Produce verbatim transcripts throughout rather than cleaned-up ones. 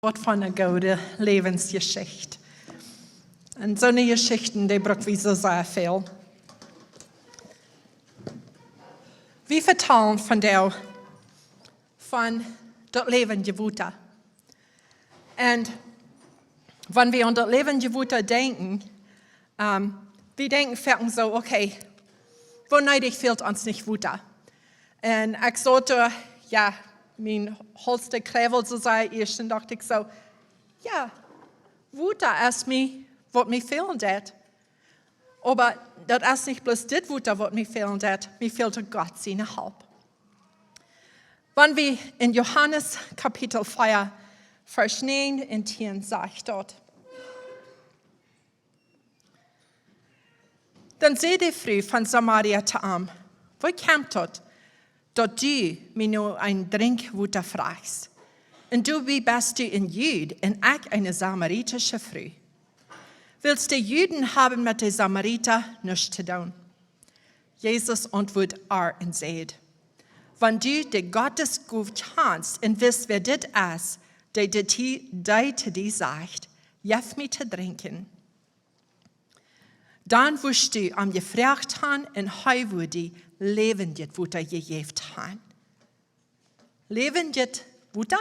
Waut fa eene goode Läwensjeschicht. Un soone Jeschichten, dee bruck wie soo sea väl. Wie vetalen vondoag von daut läwendje Wota. Un wan wie aun daut läwendje Wota denkjen, ähm, wie denkjen foaken soo, okay, woo needich fält ons nich Wota? Un ekj soo, jo, mien Hauls dee kjribbelt soo sea, ieescht docht ekj soo, jo, Wota es mie, waut mie fälen deit. Oba daut es nich bloos dit Wota, waut mie fälen deit, mie fält uk Gott siene Help. Wan wie en Johanes Kapitel vea, Varsch näajen un tieen sajcht daut: Dan säd de Fru von Samaria to am: Woo kjemt daut, daut du mie no een Drinkj Wota frajchst? Un doabie best du een Jud un ekj eene samaritasche Fru. Wiels de Juden haben met de Samarita nuscht to doonen. Jesus auntwuat äa un säd: Wan du de Gottesgow kjanst un wist, wäa dit es, dee, dee, dee to die sajcht: Jeff mie to drinkjen, dan wurscht du am jefroacht han un hee wudd die läwendjet Wota jejäft han. Läwendjet Wota?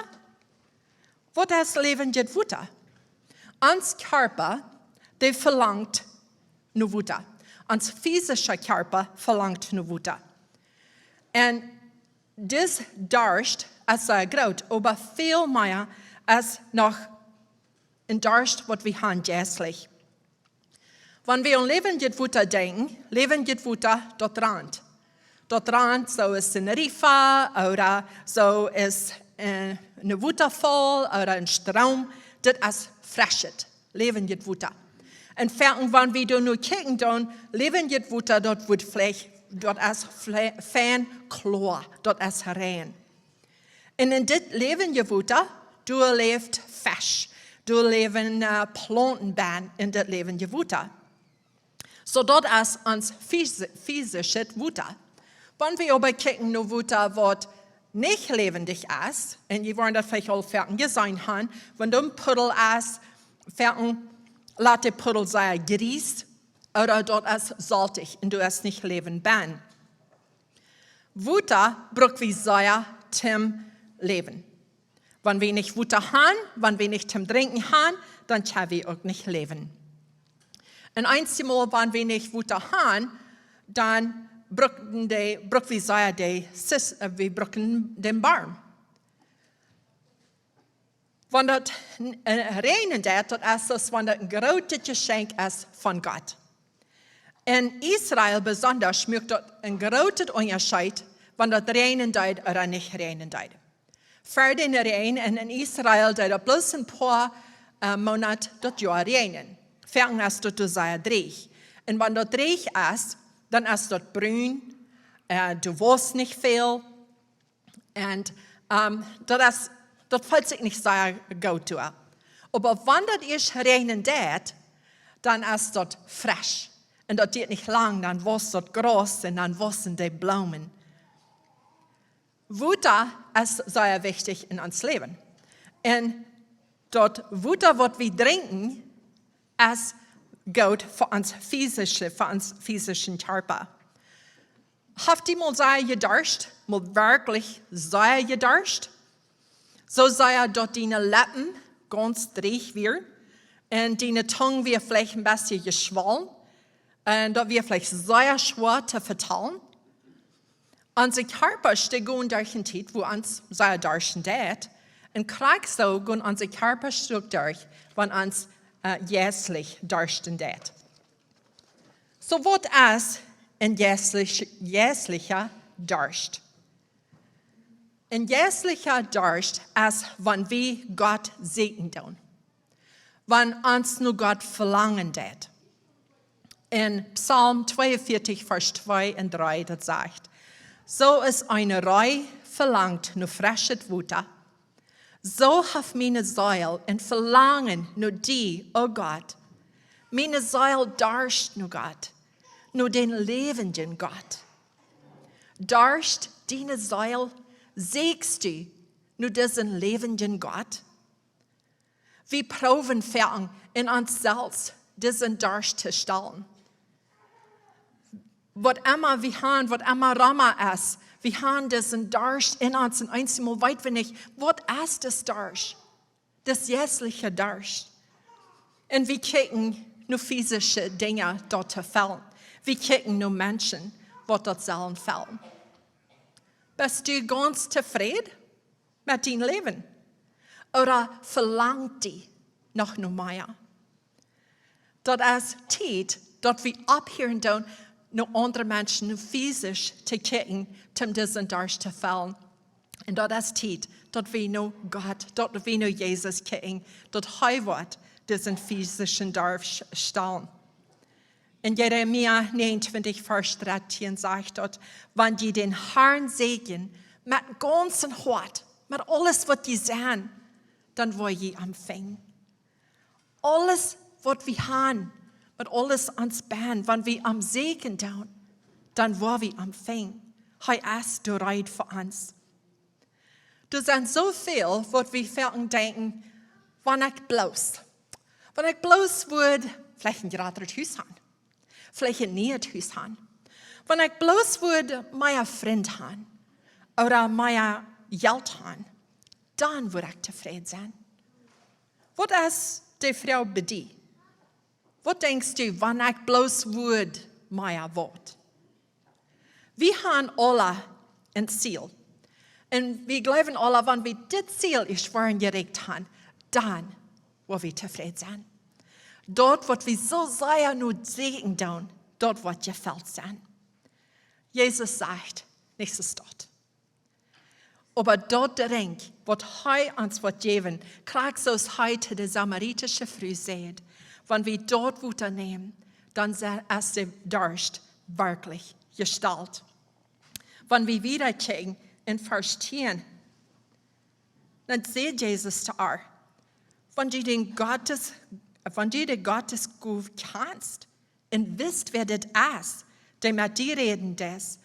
Waut es läwendjet Wota? Ons Kjarpa, dee velangt no Wota. Ons fisischa Kjarpa velangt no Wota. Un dis Darscht es sea groot, oba väl mea es noch een Darscht, waut wie han jeistlich. Wan wie aun läwendjet Wota denkjen, läwendjet Wota, daut rant. Daut rant, soo aus een Riefa, ooda soo aus, äh, een Wotafaul, ooda een Stroom. Dit es freschet, läwendjet Wota. Un foaken, wan wie doa no kjikjen, dan läwendjet Wota, daut woat veleicht, daut es fle-, fein kloa, daut es rein. Un en dit läwendje Wota, doa läft Fesch, doa läwen, äh, Plaunten benn en dit läwendje Wota. Soo daut es ons fis-, fisischet Wota. Wan wie oba kjikjen no Wota, waut nich läwendich es, un jie woaren daut veleicht aul foaken jeseenen han, wan doa een Puddel es, foaken lat de Puddel sea jries, ooda daut es soltich un doa es nich Läwen benn. Wota bruck wie sea toom läwen. Wan wie nich Wota han, wan wie nich toom drinkjen han, dan kjenn wie uk nich läwen. Un eenjemol, wan wie nich Wota han, dan brucken dee, bruck wie sea dee Sis-, äh, wie brucken dän Borm. Wan daut, äh, räajnen deit, daut es aus wan daut een grootet Jeschenkj es von Gott. En Israel besonda muak daut een grootet Unjascheet, wan daut räajnen deed ooda nich räajnen deed. Ver dän Räajen en, en Israel deed daut bloos een poa, äh, Moonat daut Joa räajnen. Foaken es daut doa sea drieech. Un wan daut drieech es, dan es daut brun, äh, du wausst nich väl. Un, ähm, daut es, daut feelt sikj nich sea goot doa. Oba wan daut ieescht räajnen deit, dan es daut fresch. Un daut diet nich lang, dan wausst daut Graus un dan wausen de Bloomen. Wota es sea wichtich en ons Läwen. Un daut Wota, waut wie drinkjen, es goot fa ons fisische, fa ons fisischen Kjarpa. Haft die mol sea jedarscht, mol werkjlich sea jedarscht? Soo sea, daut diene Leppen gaunz drieech wieren un diene Tung wia veleicht een bät jeschwollen un daut wia veleicht sea schwoa to vetalen? Onse Kjarpasch, dee gonen derch eene Tiet, wua ons sea darschten deit. Un krakjt soo gonen onse Kjarpasch uk derch, wan ons, äh, jeistlich darschten deit. Soo waut es een jeistlich-, jeistlicha Darscht? Een jeistlicha Darscht es, wan wie Gott sieekjen doonen. Wan ons no Gott velangen deit. En Psalm tweeunvieetich, Varsch twee un dree, daut sajcht: Soo aus eene Ree velangt no freschet Wota, soo haft miene Seel een Velangen no die, o Gott. Miene Seel darscht no Gott, no dän läwendjen Gott. Darscht diene Seel, sieekjst du no disen läwendjen Gott? Wie proowen foaken en ons selfst disen Darscht to stillen. Waut emma wie han, waut emma Roma es, wie han disen Darscht en ons un eenjemol weet wie nich, waut es dis Darscht, dis jeistlicha Darscht. Un wie kjikjen no physische Dinja daut to fellen. Wie kjikjen no Menschen, waut daut sellen fellen. Best du gaunz tofräd met dien Läwen? Ooda velangt die noch no mea? Daut es Tiet, daut wie opphieren doonen, no aundre Menschen, no physisch to kjikjen, om disen Darscht to fellen. Un daut es Tiet, daut wie no Gott, daut wie no Jesus kjikjen, daut hee woat disen physischen Darscht stillen. En Jeremia negenundzwanzig, Varsch dreizehn sajcht daut: Wan jie dän Harn sieekjen met gaunzem Hoat, met aules waut jie sent, dan woa jie am finjen. Aules waut wie han, met aules ons benn, wan wie am sieekjen doonen, dan woa wie am finjen. Hee es doa reed fa ons. Doa sent soo väl waut wie foaken denkjen: Wan ekj bloos, wan ekj bloos wudd veleicht een jratret Hus han, veleicht een nieet Hus han, wan ekj bloos wudd mea Frind han ooda mea Jelt han, dan wudd ekj tofräd sennen. Waut es de Froag bie die? Waut denkjst du, wan ekj bloos wudd mea waut? Wie han aula een Ziel. Un wie jleewen aula, wan wie dit Ziel ieescht woaren jerakjt han, dan woa wie tofräd sennen. Daut waut wie soo sea no sieekjen doonen, daut woat jefelt sennen. Jesus sajcht: Nich soo es daut. Oba daut Drinkj waut hee ons woat jäwen, krakjt soo aus hee to de samaritische Fru säd: Wan wie daut Wota nämen, dan se-, es de Darscht werkjlich jestallt. Wan wie wieda kjikjen en Varsch tieen, dan säd Jesus to ar: Wan du dän Gottes, wan du de Gottes Gow kjanst un wist, wäa dit es, dee met die räden deed,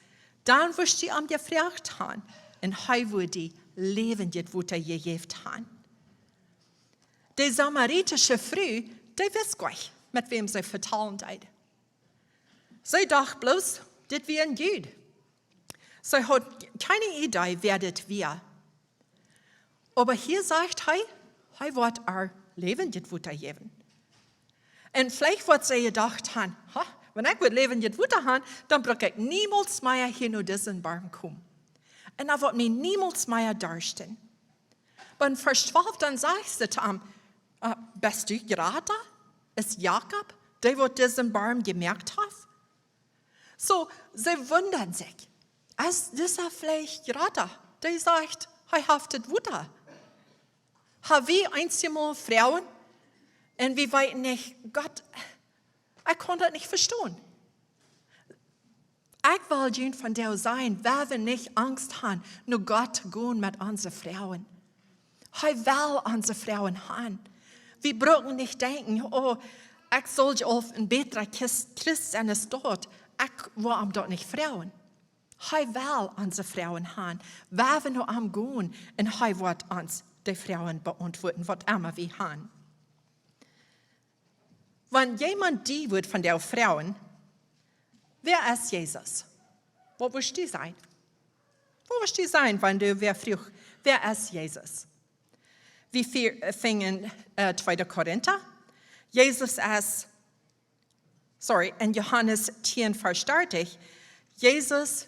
dan wurscht du am jefroacht han, un hee wudd die läwendjet Wota jejäft han. De samaritische Fru, dee wist goanich, met wäm see vetalen deed. See docht bloos, dit wia een Jud. See haud kjeene Iedee, wäa dit wia. Oba hia sajcht hee, hee woat ar läwendjet Wota jäwen. Un veleicht woat see jedocht han: Ha, wan ekj wudd läwendjet Wota han, dan bruck ekj niemols mea hia no disen Barm komen. Un dan woat mie niemols mea darschten. Oba en Varsch twalf, dan sajcht see to am: Äh, best du jrata aus Jakob, dee waut disen Barm jemoakt haft? Soo, see wundat sikj: Es disa veleicht jrata, dee sajcht, hee haft daut Wota? Ha wie eenjemol Froagen un wie weeten nich: Gott, ekj kaun daut nich vestonen. Ekj well junt vondoag sajen, wie woaren nich Angst han, no Gott to gonen met onse Froagen. Hee well onse Froagen han. Wie brucken nich denkjen: Oh, ekj sull je aul een bätra Christ, Christ sennen aus daut. Ekj woa am daut nich froagen. Hee well onse Froagen han. Wie woaren no am gonen un hee woat ons de Froagen beauntwuaden, waut emma wie han. Wan jemaunt die wudd vondoag froagen: Wäa es Jesus? Waut wurscht du sajen? Waut wurscht du sajen, wan die wäa fruach: Wäa es Jesus? Wie fi-, äh, finjen, äh, tweede Korinta. Jesus es, sorry, en Johanes tieen, Varsch dartich. Jesus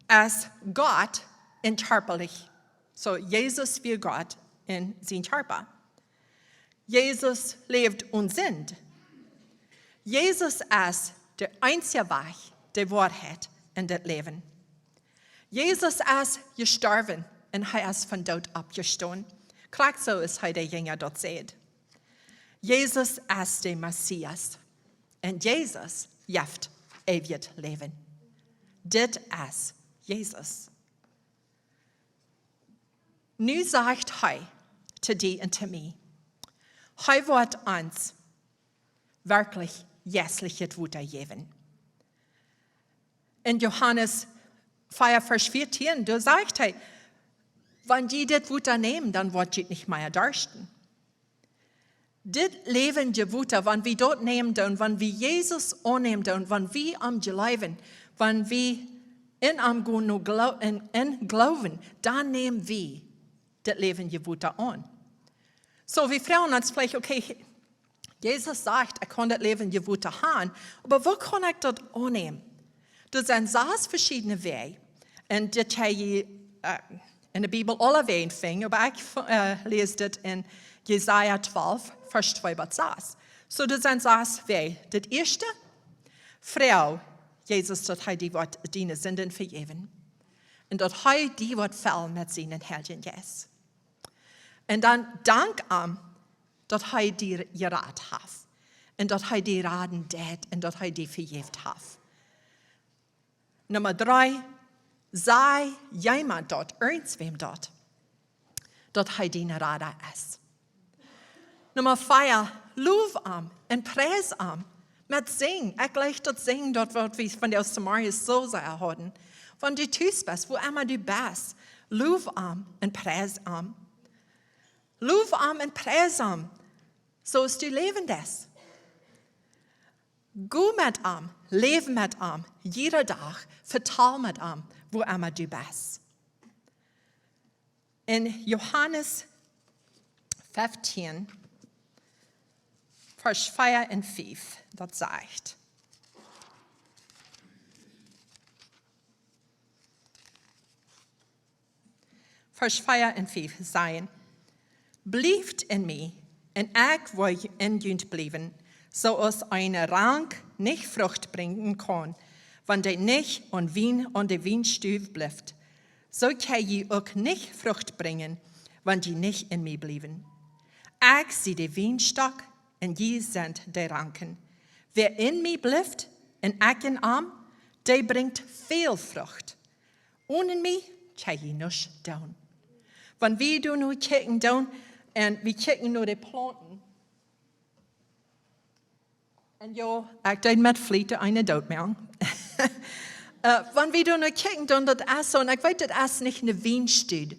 es Gott en kjarpalich. Soo, Jesus wia Gott en sien Kjarpa. Jesus läwd onen Sind. Jesus es de eensje Wajch, de Woarheit un daut Läwen. Jesus es jestorwen un hee es vom Doot oppjestonen. Krakjt soo aus hee de Jinja daut säd. Jesus es de Messias. Un Jesus jeft eewjet Läwen. Dit es Jesus. Nu sajcht hee to die un to mie, hee woat ons werkjlich jeistlichet Wota jäwen. En Johanes vea, Varsch vieetieen, doa sajcht hee: Wan jie dit Wota nämen, dan woat junt nich mea darschten. Dit läwendje Wota, wan wie daut nämen doonen, wan wie Jesus aunnämen doonen, wan wie aun am jleewen, wan wie en am gonen no glo-, en, en jleewen, dan näm wie dit läwendje Wota aun. Soo, wie froagen ons veleicht, okay, Jesus sajcht, ekj kaun dit läwendje Wota han, oba woo kaun ekj daut aunnämen? Doa sent sas veschiedne Wäaj. Un dit kaun jie, äh, en de Bibel aulawäajen finjen, oba ekj, äh, läs dit en Jesaja twalf, Varsch twee bat sas. Soo, doa sent sas Wäaj. Daut ieeschte, froag Jesus, daut hee die woat diene Sinden vejäwen. Un daut hee die woat fellen met sienen Heiljen Jeist. Un dan dank am, daut hee die jerat haft. Un daut hee die raden deed un daut hee die vejäft haft. Numma dree, saj wäm daut, irjentwäm daut, daut hee dien Rada es. Numma vea, low am un pries am. Met sinjen. Ekj jleich daut Sinjen, daut waut wie vondoag zemorjes soo sea hauden. Wan du tus best, wua emma du best, low am un pries am. Low am un pries am, soo aus du läwen deist. Go met am, läw met am, jieda Dach, vetal met am, wua emma du best. En Johanes feftieen, Varsch vea un fief, daut sajcht, Varsch vea un fief sajen: "Bliewt en mie, un ekj woa en junt bliewen, soo aus eene Rank nich Frucht brinjen kaun, wan dee nich aun Wien, aun de Wienstock blift, soo kjenn jie uk nich Frucht brinjen, wan jie nich en mie bliewen. Ekj sie de Wienstock, un jie sent de Ranken. Wäa en mie blift, un ekj en am, dee brinjt väl Frucht. Onen mie kjenn jie nuscht doonen." Wan wie doa nu kjikjen doonen, un wie kjikjen no de Plaunten. Un jo, ekj deed met Fliet eene doot moaken. Äh, wan wie doa nu kjikjen doonen, daut es soo, un ekj weet, daut es nich ne Wienstock.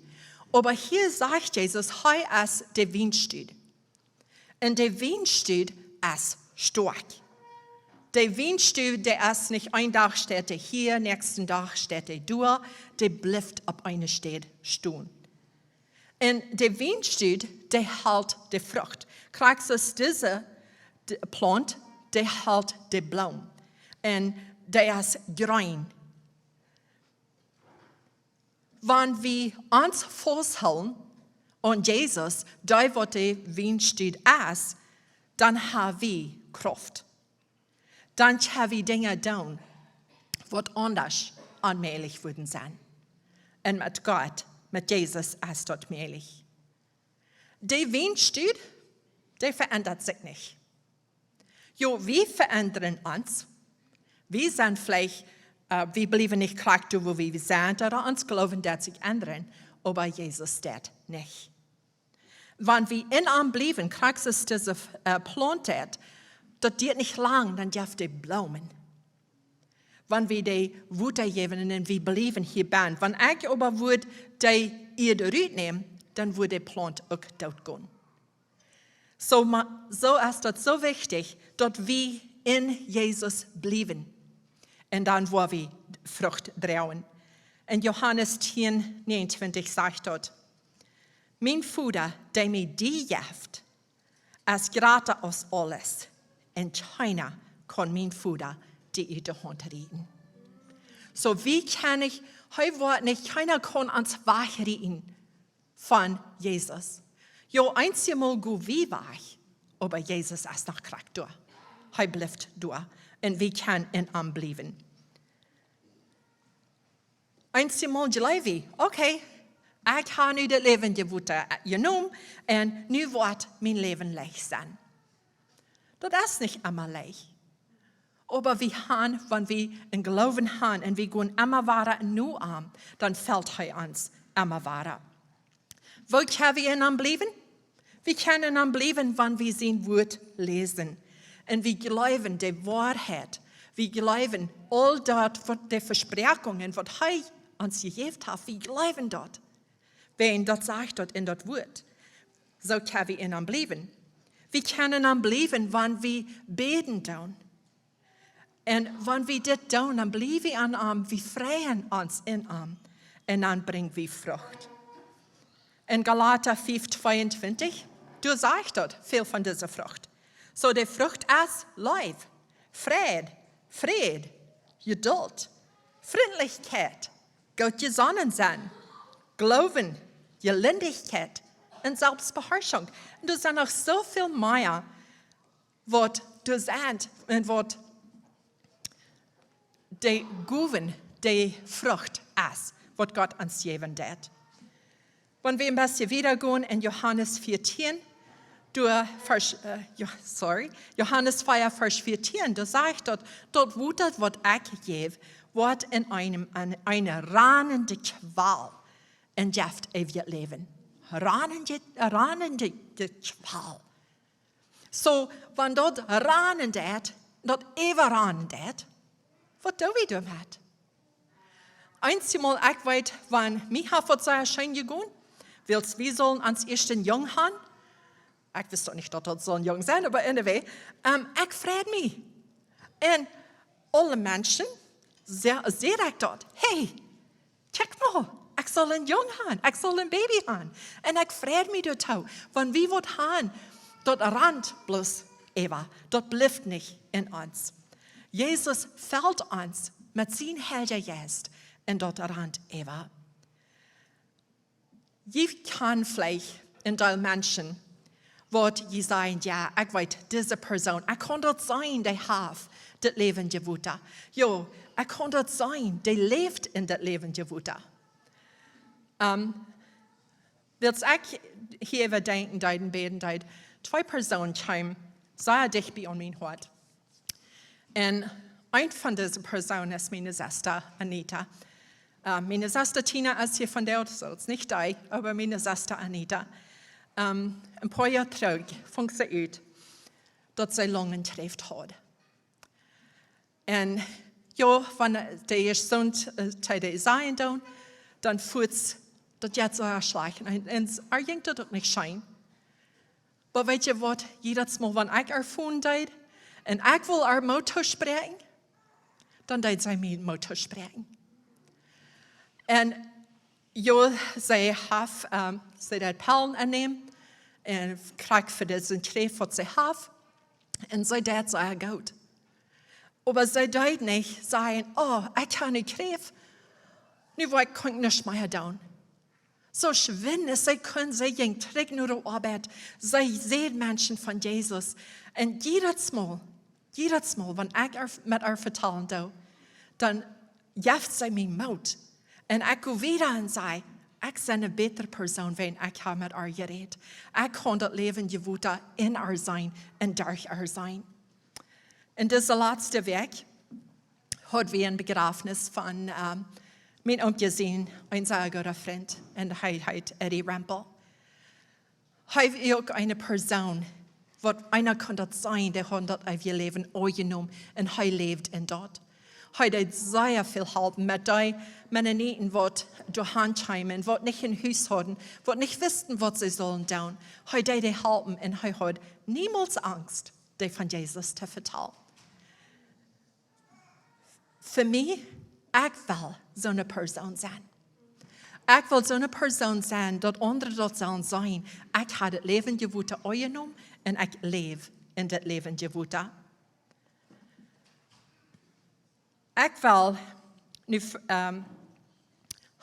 Oba hia sajcht Jesus, hee es de Wienstock. Un de Wienstock es stoakj. De Wienstock, dee es nich, een Dach steit dee hia, näakjsten Dach steit dee doa, dee blift opp eene Städ stonen. Un de Wienstock, dee helt de Frucht. Krakjt soo aus dise, de Plaunt, dee helt de Bloom. Un dee es jreen. Wan wie ons fausthoolen aun Jesus, dee waut de Wienstock es, dan ha wie Krauft. Dan kjenn wie Dinja doonen, waut aundasch onmäajlich wudden sennen. Un met Gott, met Jesus es daut mäajlich. De Wienstock, dee veendat sikj nich. Jo, wie veendren ons. Wie sent veleicht, äh, wie bliewen nich krakjt doa, wua wie sent, ooda ons Gloowen deit sikj endren, oba Jesus deit nich. Wan wie en am bliewen, krakjt soo aus dise, äh, Plaunt deit, daut diat nich lang, dan jeft dee Bloomen. Wan wie dee Wota jäwen un wie bliewen hia benn. Wan ekj oba wudd dee Ieed rutnämen, dan wudd de Plaunt uk doot gonen. Soo ma-, soo es daut soo wichtich, daut wie en Jesus bliewen. Un dan woa wie Frucht droagen. En Johanes tieen, näajenuntwintich sajcht daut: "Mien Voda, dee mie die jeft, es jrata aus aules. Un kjeena kaun mien Voda die ut de Haunt rieten." Soo, wie kjennen nich, hee woat nich, kjeena kaun ons wajchrieten von Jesus. Jo, eenjemol go wie wajch, oba Jesus es noch krakjt doa. Hee blift doa. Un wie kjennen en am bliewen. Eenjemol jleew wie, okay, ekj ha nu daut Läwen jewota jenomen un nu woat mien Läwen leicht sennen. Daut es nich emma leicht. Oba wie han, wan wie en Gloowen han un wie gonen emma wada no am, dan felt hee ons emma wada. Woo kjenn wie en am bliewen? Wie kjennen en am bliewen, wan wie sien Wuat läsen. Un wie jleewen de Woarheit. Wie jleewen aul daut, waut de Vespräakjungen, waut hee ons jejäft haft, wie jleewen daut. Wiels daut sajcht daut en daut Wuat. Soo kjenn wie en am bliewen. Wie kjennen aun am bliewen, wan wie bäden doonen. Un wan wie dit doonen, dan bliew wie aun am, wie freien ons en am. Un dan brinj wie Frucht. En Galata fiew tweeuntwintich, doa sajcht daut väl von dise Frucht. Soo, de Frucht es Leew, Freid, Fräd, Jedult, Frintlichkjeit, goot jesonnen sennen, Gloowen, Jelindichkjeit un Selfstbeharschunk. Un doa sent noch soo väl mea, waut doa sent un waut de Gowen, de Frucht es, waut Gott ons jäwen deit. Wan wie een bät wieda gonen en Johanes vieetieen, doa Varsch, äh, jo, sorry, Johanes vea, Varsch vieetieen, doa sajcht daut, daut Wota, waut ekj jäw, woat en eenem, en eene ranende Kjwal un jeft eewjet Läwen. Ranende, ranende Kjwal. Soo, wan daut ranen deit, daut äwa ranen deit, waut doo wie doamet? Eensjemol, ekj weet, wan mie haft waut sea scheen jegonen, wiels wie sullen ons ieeschten Jung han. Ekj wist uk nich, daut daut sull een Jung sennen, oba anyway, ähm, ekj freid mie. Un aule Menschen, säd, säd ekj daut: Hey, kjikj mol, ekj sull een Jung han, ekj sull een Baby han. Un ekj freid mie doatoo, wan wie waut han, daut rant bloos äwa, daut blift nich en ons. Jesus felt ons met sien Heilja Jeist un daut rant äwa. Jie kjanen veleicht een Deel Menschen, waut jie sajen: Jo, ekj weet, dise Persoon, ekj kaun daut seenen, dee haft daut läwendje Wota. Jo, ekj kaun daut seenen, dee läft en daut läwendje Wota. Ähm, wiels ekj hia äwa denkjen deed un bäden deed, twee Persoonen kjeemen sea dicht bie aun mien Hoat. Un eent von dise Persoonen es miene Sesta Anita. Äh, miene Sesta Tina es hia vondoag, soo es nich dee, oba miene Sesta Anita. Ähm, een poa Joa trigj funk see ut, daut see Lungenkjräft haud. Un jo, wan de ieeschte Stund, äh, dee dee sajen doonen, dan fuats, daut jeit soo schlajcht. Un, un ar jinkj daut uk nich scheen. Oba weet jie waut, jiedet Mol, wan ekj ar fon deed, un ekj wull ar Moot toospräakjen, dan deed see mie Moot toospräakjen. Un jo, see haft, ähm, see deed Pellen aunnämen, un krakjt fa dise Kjräft, waut see haft. Un see deed sea goot. Oba see deed nich sajen: Oh, ekj hab ne Kjräft. Nu woa ekj, kaun ekj nuscht mea doonen. Soo schwind aus see kunn, see jinkj trigj no de Oabeit. See säd Menschen von Jesus. Un jiedet Mol, jiedet Mol, wan ekj ar, met ar vetalen doo, dan jeft see mie Moot. Un ekj go wieda un saj: Ekj sie eene bätre Persoon, wiels ekj hab met ar jerät. Ekj kaun daut läwendje Wota en ar seenen un derch ar seenen. En dise latste Wäakj haud wie een Bejrafnis von, ähm, mien Omkje sien, een sea gooda Frint, un hee heet Eddie Rempel. Hee wia uk eene Persoon, waut eena kunn daut seenen, dee haud daut eewje Läwen aunjenomen, un hee läwd en daut. Hee deed sea väl halpen met dee Mennoniten, waut doa han kjeemen, waut nich een Hus hauden, waut nich wisten, waut see sullen doonen. Hee deed dee halpen un hee haud niemols Angst, dee von Jesus to vetalen. Fa mie, ekj well soone Persoon sennen. Ekj well soone Persoon sennen, daut aundre daut sellen seenen: Ekj hab daut läwendje Wota aunjenomen un ekj läw en daut läwendje Wota. Ekj well nu, ähm,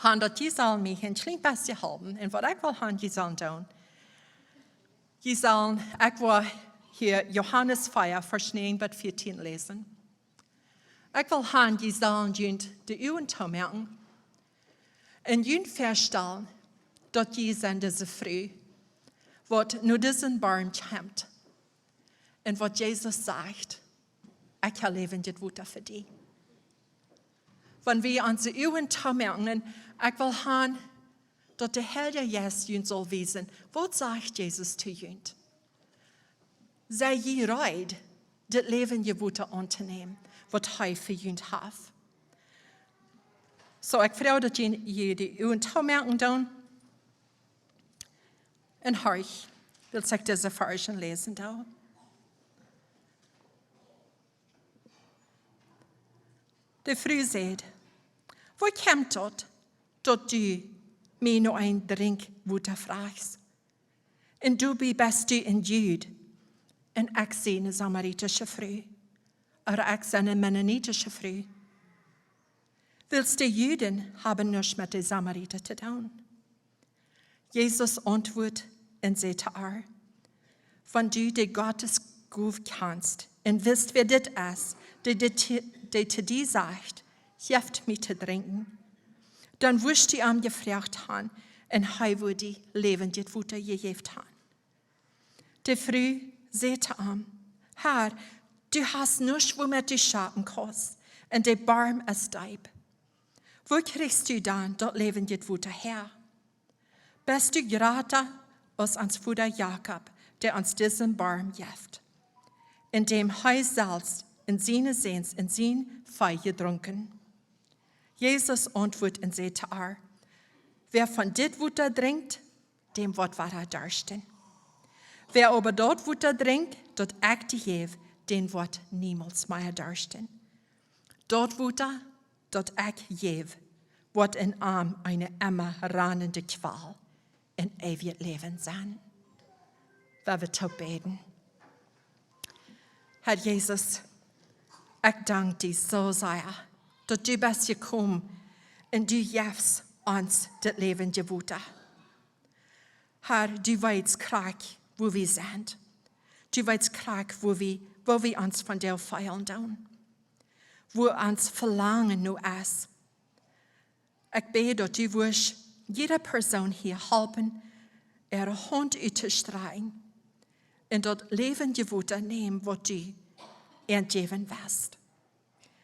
han, daut jie sellen mie een kjlien bät halpen. Un waut ekj well han, jie sellen doonen, jie sellen, ekj well hia Johanes vea, Varsch näajen bat vieetieen läsen. Ekj well han, jie sellen junt de Uagen toomoaken un junt väastalen, daut jie sent dise Fru, waut no disen Born kjemt un waut Jesus sajcht: Ekj hab läwendjet Wota fa die. Wan wie onse Uagen toomoaken, un ekj well han, daut de Heilje Jeist junt saul wiesen, waut sajcht Jesus to junt? Sie jie reed, dit läwendje Wota auntonämen, waut hee fa junt haft? Soo, ekj froag, daut jie, jie de Uagen toomoaken doonen. Un horcht, Wilt ekj dise Varschen läsen doo? De Fru säd: "Woo kjemt daut, daut du mie no een Drinkj Wota frajchst? Un doabie best du een Jud, un ekj sie eene samaritische Fru, ooda ekj sie eene mennonitische Fru?" Wiels de Juden haben nuscht met de Samarita to doonen. Jesus auntwuat un säd to äa: "Wan du de Gottes Gow kjanst un wist, wäa dit es, dee, dee, dee to die sajcht: 'Jeff mie to drinkjen', dan wurscht du am jefroacht han, un hee wudd die läwendjet Wota jejäft han." De Fru säd to am: "Herr, du hast nuscht, woomet du scheppen kaust, un de Borm es deep. Woo kjrichst du dan daut läwendje Wota häa? Best du jrata aus ons Voda Jakob, dee ons disen Borm jeft, en däm hee selfst un siene Säns un sien Vee jedrunken?" Jesus auntwuat un säd to äa: "Wäa von dit Wota drinkjt, däm woat wada darschten. Wäa oba daut Wota drinkjt, daut ekj dee jäw, dän woat niemols mea darschten. Daut Wota, daut ekj jäw, woat en am eene emma rannende Kjwal en eewjet Läwen sennen." Lot ons toop bäden. Herr Jesus, ekj dank die soo sea, daut du best jekomen un du jefst ons daut läwendje Wota. Herr, du weetst krakjt, woo wie sent. Du weetst krakjt, woo wie, woo wie ons vondoag feelen doonen, woo ons Velangen nu es. Ekj bäd, daut du wurscht jieda Persoon hia halpen, äare Haunt uttostrakjen un daut läwendje Wota nämen, waut du an jäwen west.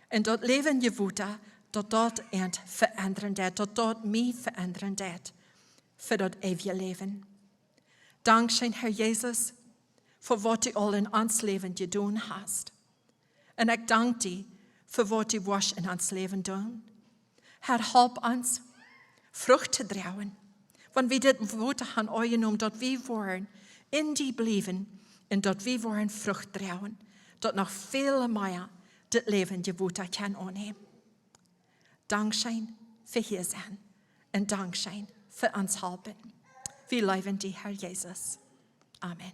Un daut läwendje Wota, daut daut an veendren deed, daut daut mie veendren deed fa daut eewje Läwen. Dankscheen, Herr Jesus, fa waut du aul en ons Läwen jedonen hast. Un ekj dank die fa waut du woascht en ons Läwen doonen. Herr, halp ons Frucht to droagen. Wan wie dit Wota han aunjenomen, daut wie woaren en die bliewen un daut wie woaren Frucht droagen, daut noch väl mea dit läwendje Wota kaun aunnämen. Dankscheen fa hia sennen un dankscheen fa ons halpen. Wie leewen die, Herr Jesus. Amen.